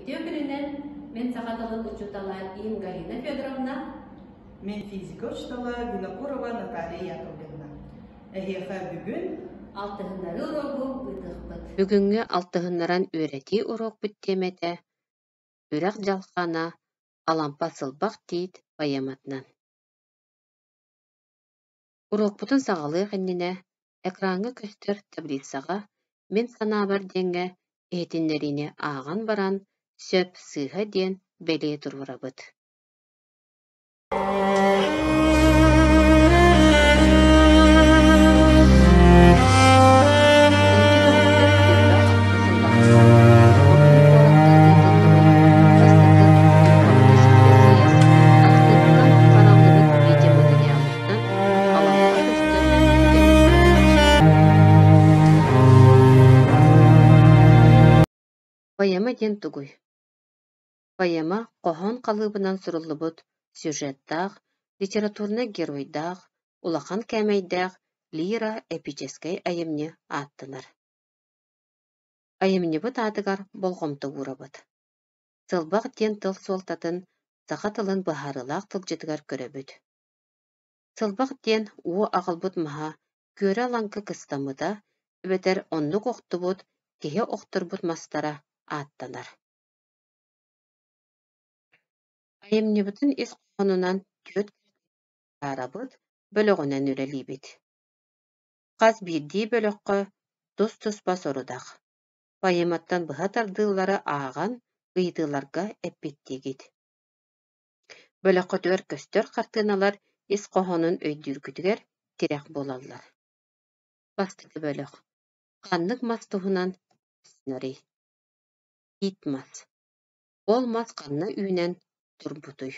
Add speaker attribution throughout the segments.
Speaker 1: Үтүө күнүнэн, мин саха тылын учуутала Им Галина Федоровна.
Speaker 2: Мин физика учуутала Винокурова Наталья Яковлевна. Эһиэхэ бүгүн
Speaker 1: алтыһыннарыы уруогу ыытыахпыт.
Speaker 3: Бүгүҥҥү алтыһыннаран үөрэтии уруокпут тиэмэтэ Үрэх дьалхаана Алампа Сылбах Тиит поэматынан. Уруокпутун саҕалыах иннинэ экраҥҥа көстөр таблицаҕа «Мин санаабар» диэҥҥэ иһитиннэриини ааҕан баран, сөп, сыыһа диэн бэлиэ туруорабыт. 1926 сыллаахха Дьокуускай куоракка ыытыллыбыт бастакы Духовнай съезд архыыпка хараллыбыт видеоматериалыттан Алампа көстөр түгэнэ буолар. Поэма диэн тугуй? Поэма хоһоон халыыбынан суруллубут сюжеттаах, литературнай геройдаах, улахан кээмэйдээх лиро-эпическэй айымньы ааттанар. Айымньыбыт аатыгар болҕомто уурабыт. Сылбах диэн тыл суолтатын саха тылын быһаарыылаах тылдьытыгар көрөбүт. Сылбах диэн уу аҕалбыт маһа күөрэ лаҥкы кыстаммыта эбэтэр оннук охтубут, киһи охторбут мастара ааттанар. Айымньыбытын ис хоһоонунан түөрт араарабыт, бөлөҕүнэн үлэлиибит. Хас биирдии бөлөххө тус-туспа сорудах. Поэматтан быһа тардыылары ааҕан, ыйытыыларга эппиэттиигит. Бөлөххүтүгэр көстөр хартыыналар ис хоһоонун өйдүүргүтүгэр тирэх буолаллар. Бастакы бөлөх. Ханнык мас туһунан кэпсэнэрий? Тиит мас. Ол мас ханна үүнэн турбутуй?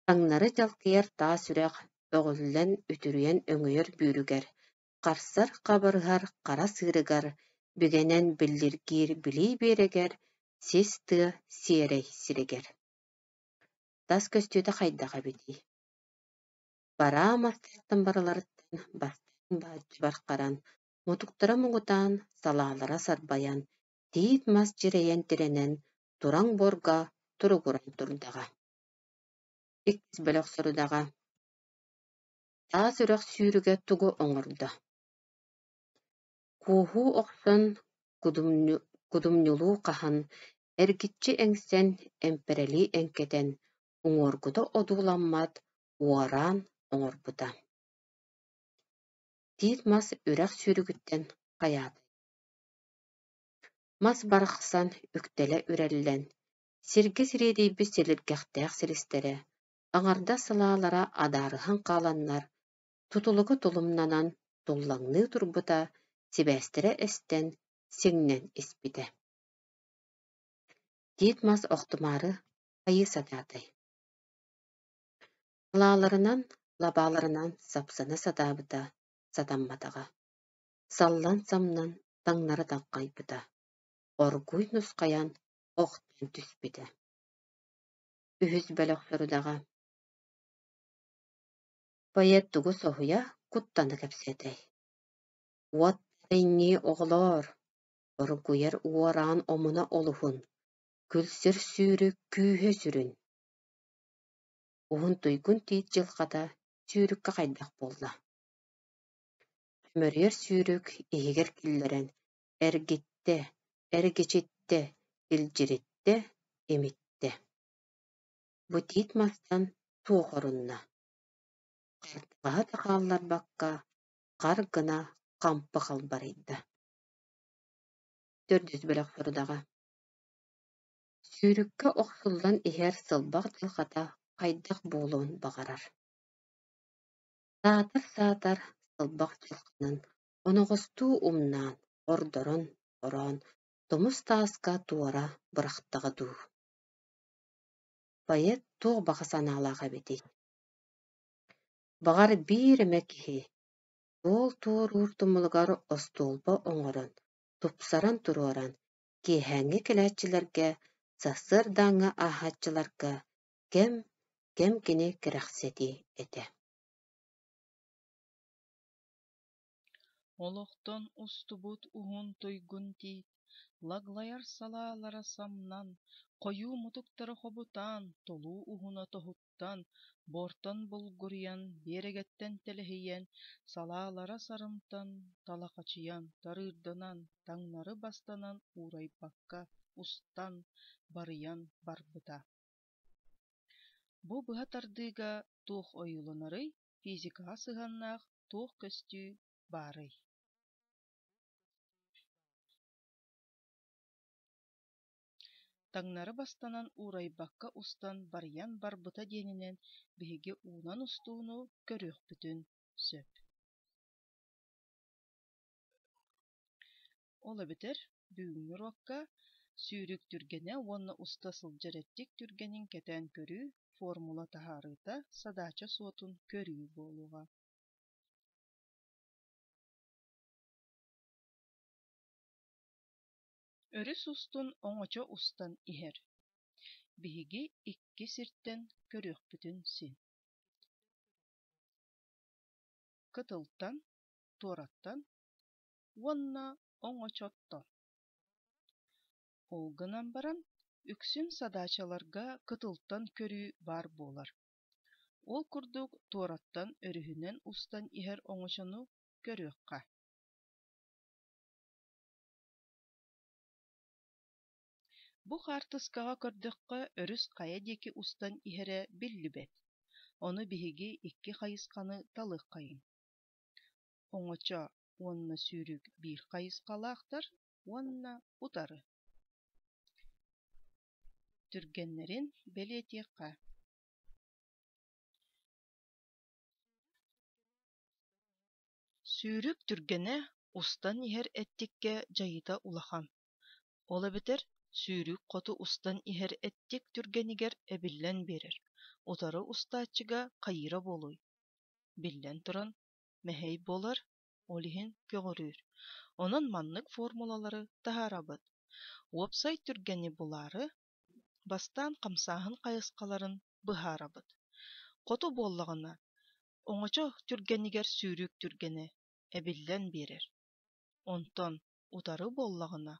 Speaker 3: Таҥнары дьалкыйар таас үрэх өҕүллэн үтүрүйэн өҥөйөр бүүрүгэр, харсар хабарыһар хара сыырыгар, бигэнэн биллиргиир билии биэрэгэр, сис тыа сиэрэй сиригэр. Тас көстүүтэ хайдах эбитий? Бараа мастартан барыларыттан бастаан бааччы бархаран, мутуктара муҥутаан, салаалара сарбайан, тиит мас дьирэйэн тирэнэн, тураҥ буорга туругуран турдаҕа. Иккис бөлөх сорудаҕа: Таас үрэх сүүрүгэ тугу оҥордо? Куоһуу охсон, кудумньулуу хаһан, эргиччи эҥсэн, эмпэрэлии эҥкэтэн, уҥуоргута одууламмат уораан оҥорбута. Тиит мас үрэх сүүрүгүттэн хайаатай Мас барахсан үктэлэ үрэллэн, сиргэ сириэдийбит силиргэхтээх силистэрэ, аҥардас салаалара адаарыһан хааланнар, тутулуга тулумнанан туллаҥныы турбута, сибээстэрэ эстэн, сиҥнэн испитэ. Тиит мас охтумаары хайыы сатаатай Салааларынан, лабааларынан сапсына сатаабыта сатамматаҕа, саллан-самнан таҥнары таҥхайбыта, оргууй нусхайан охтон түспүтэ. Үһүс бөлөх сорудаҕа: Поэт тугу соһуйа, куттана кэпсээтэй: «Уот тэҥнии оҕолоор, оргуйар уораан омуна олуһун, күлсэр сүүрүк күүһэ сүрүн» Уһун туйгун тиит дьылҕата сүүрүккэ хайдах буолла? Чөмөрүйэр сүүрүк иһигэр киллэрэн эргиттэ, эргичиттэ, илдьириттэ, имиттэ. Бу тиит мастан туох орунна? Хартагаһы да хаалларбакка хар гына хампы халбарыйда. Төрдүс бөлөх сорудаҕа: Сүүрүккэ охсуллан иһэр сылбах дьылҕата хайдах буолуон баҕарар. Саатар-саатар сылбах дьылҕанан оноҕостуу умнаан, ордорон, ороон тумус тааска туора бырахтаҕа дуу. Поэт туох баҕа санаалаах эбитий? Баҕар, биир эмэ киһи суол туоруур тумулугар остуолба оҥорон, тупсаран туруоран, киэһээҥҥи кэлээччилэргэ, сарсыардааҥҥы ааһааччыларга кэм, кэм кини кэрэхсэтиэ этэ.
Speaker 4: Олохтон устубут уһун туйгун тиит Лаглайар салаалара самнан, хойуу мутуктара хобутаан, толуу уһуна тоһуттан, буортан булгуруйан, биэрэгэттэн тэлэһийэн, салаалара сарымтан, талахачыйан, тарыырданан, таҥнары бастанан уурайбакка устан, барыйан барбыта. Бу быһа тардыыга туох ойууланарый, физикаҕа сыһыаннаах туох көстүү баарый? Таҥнары бастанан уурайбакка устан барыйан барбыта диэнинэн биһиги уунан устууну көрүөхпүтүн сөп. Ол эбэтэр бүгүҥҥү уруокка сүүрүк түргэнэ уонна уста сылдьар эттик түргэнин кэтээн көрүү, формула таһаарыыта, садаача суотун көрүү буолуоҕа. Өрүс устун оҥочо устан иһэр. Биһиги икки сиртэн көрүөхпүтүн син. Кытылтан, туораттан уонна оҥочоттон. Ол гынан баран, үксүн садаачаларга кытылтан көрүү баар буолар. Ол курдук туораттан өрүһүнэн устан иһэр оҥочону көрүөххэ. Бу хаартыскаҕа көрдөххө, өрүс хайа диэки устан иһэрэ биллибэт. Ону биһиги икки хайысханы талыаххайыҥ. Оҥочо уонна сүүрүк биир хайысхалаахтар уонна утары. Түргэннэрин бэлиэтиэххэ. Сүүрүк түргэнэ устан иһэр эттиккэ дьайыыта улахан. Ол эбэтэр сүүрүк хоту устан иһэр эттик түргэнигэр эбиллэн биэрэр, утары устааччыга хайыыра буолуой? Биллэн туран, мэһэй буолар, ол иһин көҕүрүүр. Онон маннык формулалары таһаарабыт. Уопсай түргэни булаары, бастаан хамсааһын хайысхаларын быһаарабыт. Хоту буоллаҕына, оҥочо түргэнигэр сүүрүк түргэнэ эбиллэн биэрэр. Онтон утары буоллаҕына,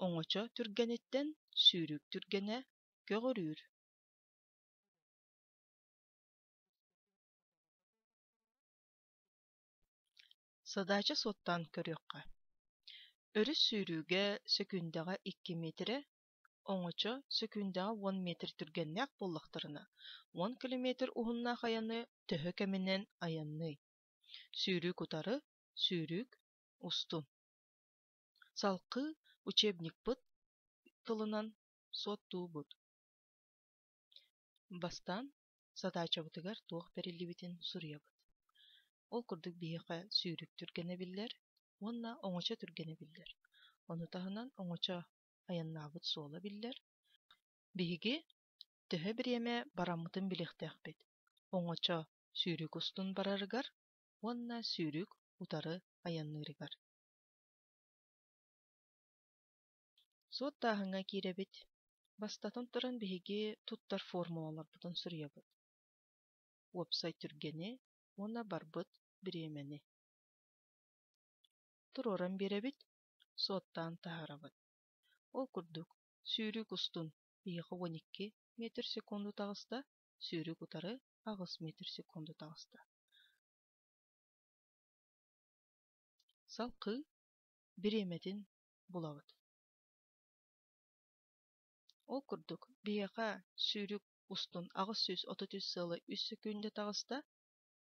Speaker 4: оҥочо түргэниттэн сүүрүк түргэнэ көҕүрүүр. Садаача суоттаан көрүөххэ. Өрүс сүүрүүгэ сөкүүндэҕэ икки миэтэрэ, оҥочо сөкүүндэҕэ уон метр түргэннээх буоллахтарына, уон километр уһуннаах айаны төһө кэминэн айанныый? Сүүрүүк утары, сүүрүүк устун. Салгыы учебникпыт тылынан суоттуубут. Бастаан садаачабытыгар туох бэриллибитин суруйабыт. Ол курдук биһиэхэ сүүрүк түргэнэ биллэр уонна оҥочо түргэнэ биллэр. Ону таһынан оҥочо айаннаабыт суола биллэр. Биһиги төһө бириэмэ бараммытын билиэхтээхпит. Оҥочо сүүрүк устун барарыгар уонна сүүрүк утары айанныырыгар. Суоттааһыҥҥа киирэбит. Бастатан туран биһиги туттар формулаларбытын суруйабыт. Уопсай түргэни уонна барбыт бириэмэни. Туруоран биэрэбит, суоттаан таһаарабыт. Ол курдук, сүүрүк устун биһиэхэ уон икки метр секунду таҕыста, сүүрүк утары аҕыс метр секунду таҕыста. Салгыы бириэмэтин булабыт. Ол курдук, биһиэхэ сүүрүк устун аҕыс сүүс отут үс сыала үс сөкүүндэ таҕыста,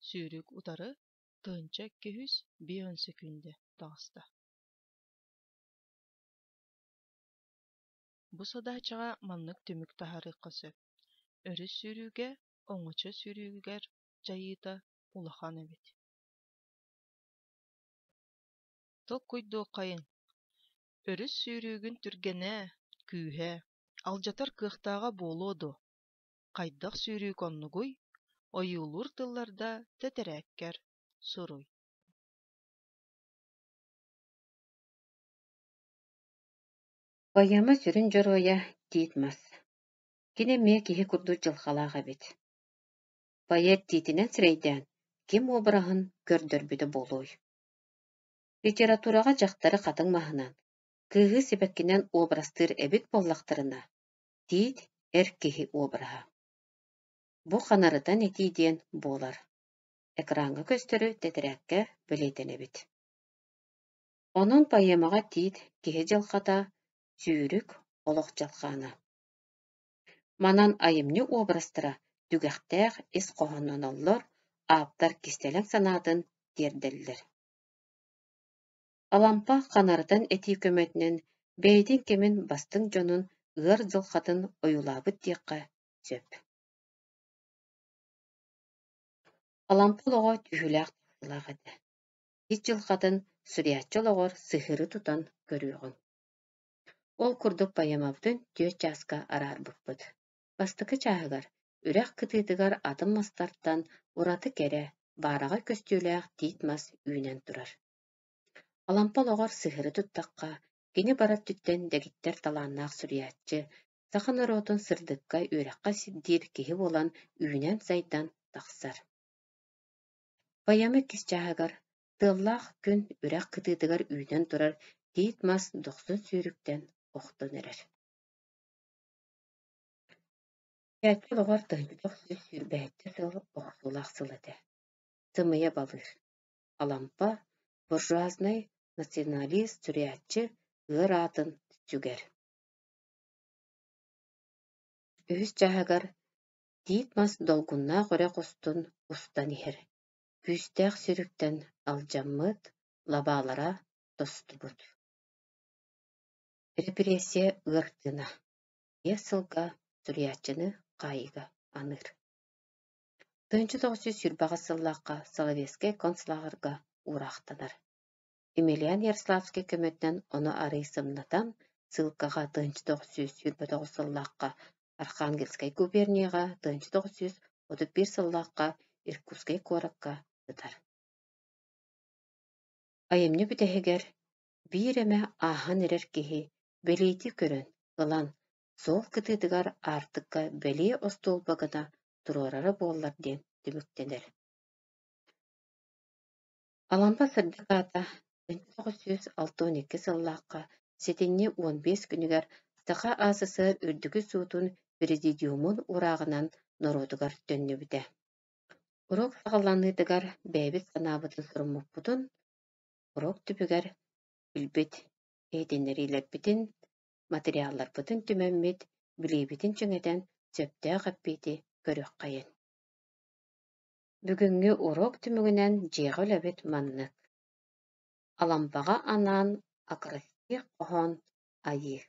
Speaker 4: сүүрүк утары тыһыынча икки сүүс биэс сөкүүндэ таҕыста. Бу садаачаҕа маннык түмүк таһаарыахха сөп: өрүс сүүрүүгэ, оҥочо сүүрүүгэр дьайыыта улахан эбит. Толкуйдуоххайыҥ: өрүс сүүрүүгүн түргэнэ, күүһэ, алдьатар кыахтааҕа буолуо дуо? Хайдах сүүрүүк оннугуй, ойуулуур тылларда тэтэрээккэр суруй.
Speaker 3: Поэма сүрүн дьоруойа Тиит Мас. Кини эмиэ киһи курдук дьылҕалаах эбит. Поэт тиитинэн сирэйдээн ким уобараһын көрдөрбүтэ буолуой? Литератураҕа дьахтары хатыҥ маһынан, Кыыһы сибэккинэн уобарастыыр эбит буоллахтарына, тиит эр киһи уобараһа. Бу ханарытан этии диэн буолар. Экраҥҥа көстөрү тэтэрээккэ бэлиэтэнэбит. Онон поэмаҕа тиит киһи дьылҕата, сүүрүк, олох дьалхаана. Манан айымньы уобарастара түгэхтээх ис хоһоонноноллор, ааптар кистэлэҥ санаатын тиэрдэллэр. Алампа ханарытан этии көмөтүнэн бэйэтин кэмин бастыҥ дьонун ыар дьылҕатын ойуулаабыт диэххэ сөп. Алампа олоҕо түһүүлээх-тахсыылаах этэ. Ис дьылҕатын суруйааччы олоҕор сыһыары тутан көрүөҕүҥ. Ол курдук поэмабытын түөрт чааска араарбыппыт. Бастакы чааһыгар үрэх кытыытыгар атын мастартан ураты кэрэ, баараҕай көстүүлээх тиит мас үүнэн турар. Алампа олоҕор сыһыары туттахха, кини бары өттүттэн дэгиттэр талааннаах суруйааччы, саха норуотун сырдыкка, үөрэххэ сирдиир киһи буолан үүнэн-сайдан тахсар. Поэма иккис чааһыгар тыаллаах күн үрэх кытыытыгар үүнэн турар тиит мас дохсун сүүрүктэн охтон эрэр. Суруйааччы олоҕор 1927 сыл охсуулаах сыл этэ. Сымыйа балыыр. Алампа буржуазнай националист суруйааччы ыар аатын сүгэр. Үһүс чааһыгар тиит мас долгуннаах үрэх устун устан иһэр, күүстээх сүүрүктэн алдьаммыт, лабаалара тостубут. Репрессия ыар тыына 5 сылга суруйааччыны хаайыыга аныыр. 1928 сыллаахха Соловецкай концлааҕырга уураахтанар. Емельян Ярославскай көмөтүнэн ону арыый сымнатан, сыылкаҕа 1929 сыллаахха Архангельскай губернияҕа, 1931 сыллаахха Иркутскай куоракка сытар. Айымньы бүтэһигэр биир эмэ ааһан эрэр киһи бэлиэтии көрөн, ылан, суол кытыытыгар аартыкка бэлиэ остуолба гына туруорара буоллар диэн түмүктэнэр. Алампа сырдык аата 1962 сыллаахха сэтинньи 15 күнүгэр Саха АССР Үрдүкү Суутун Президиумун уурааҕынан норуотугар төннүбүтэ. Уруок саҕаланыытыгар бэйэбит санаабытын суруммуппутун, уруок түмүгэр билбит иһитиннэриилэрбитин, материалларбытын түмэммит, билиибитин чиҥэтэн сөптөөх эппиэти көрүөххэйин. Бүгүҥҥү уруок түмүгүнэн дьиэҕэ үлэбит маннык: Алампаҕа анаан акростих хоһоон айыы.